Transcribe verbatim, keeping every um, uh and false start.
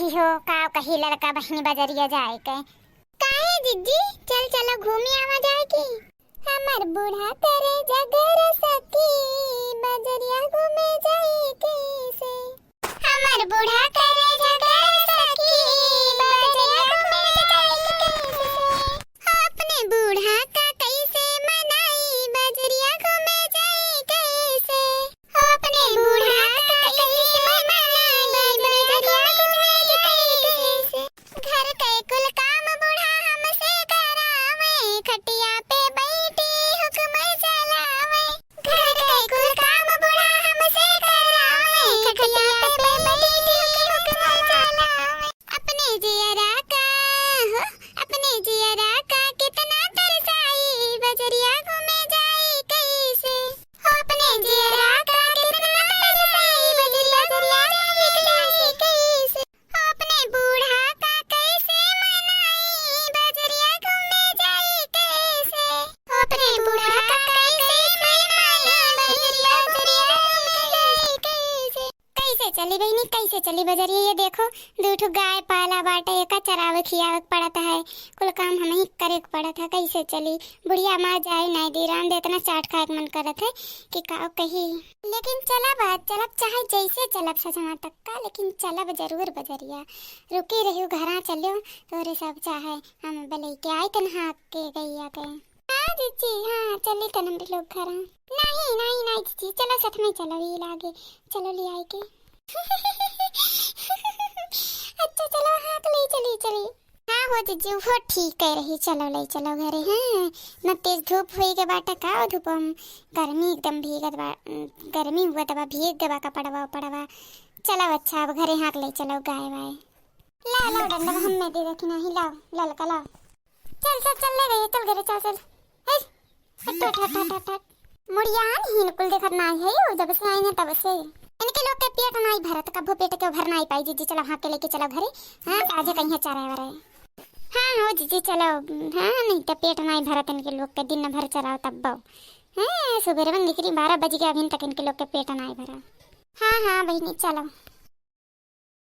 इहो काव कही ललका बहिनी बजरिया जाए के। काहे जिज्जी, चल चलो घूमी आवा जाए की। हमर बूढ़ा करे झगरा सखी, बजरिया घूमे जाए कैसे। हमर बूढ़ा करे झगरा सखी, बजरिया घूमे जाए कैसे। अपने बूढ़ा का कैसे मनाई, बजरिया घूमे जाए कैसे। अपने बूढ़ा का कैसे मनाई, बजरिया घूमे जाए कैसे। घर के कुल काम बूढ़ा हमसे करावे, खटिया पे बैठी हुक्म चलावे। घर के कुल काम बूढ़ा हमसे करावे, खटिया पे बैठी हुक्म चलावे। अपने जियरा का, हो, अपने जियरा का कितना तरसाई, बजरिया घूमे जाई कैसे। हो, अपने जियरा का कितना तरसाई, बजरिया घूमे जाई कैसे। अपने बूढ़ा का कैसे मनाई, बजरिया घूमे जाई कैसे। अपने बूढ़ा का कैसे मनाई, बजरिया घूमे जाई कैसे। कैसे चली बहिनी, कैसे चली बजरिया? ये देखो, दू ठो गाय पाला बाटे, एका चरावे खियावे के पड़त है, कुल काम हमही करे के पड़त है। कैसे चली? बुढ़िया मर जाए नाई दी राम दे, इतना चाट खाए के मन करत है कि का कही। लेकिन चलब, आज चलब, चाहे जैसे चलब सजमा तक का, लेकिन चलब जरूर बजरिया। रुकी रहियो घरा चलियो, तोरे सब चाहे हम बलई के आई तन हाथ के गैया के। हाँ जिज्जी, हाँ चली तन हमरे लोग घरा। नहीं, नहीं, नहीं जिज्जी, चलो साथ में चलो, ये लागे, चलो ले आई के। अच्छा चलो, हाँ तो ले चली, चली। हाँ हो जिज्जी, वो ठीक है रही, चलो ले चलो घरे। हाँ, न तेज धूप होई के बाटे का, वो धूप हम गर्मी एकदम भीगत बा, गर्मी हुआ तबा भीग गबा कपड़वा उपड़वा। चलो अच्छा, अब घरे हाँक ले चलो गाय वाय। लाओ, लाओ डंडा, हमें दे दे कि नहीं, लाओ, ललका लाओ। चल, चल, चल, ले गई, चल घरे, चल, चल। हे, हट, हट, हट, हट, हट, हट। मुड़ियान हिन कुल देखत नाई है, वो जब से आई हैं तब से। इनके लोग के पेट नाई भरत, कभो पेट के भर नाई पाई, जिज्जी चलो हाँक के लेके चलो घरे। हाँ, आज कहीं चारा वारा है। हाँ, हो जिज्जी चलो, हाँ, नहीं तो पेट नाई भरत इनके लोग के, दिन भर चराओ तब बहु। हाँ, सुबह में निकली बारह बज गया, अभी तक इनके लोग के पेट नाई भरा। हाँ, हाँ, बहिनी, चलो।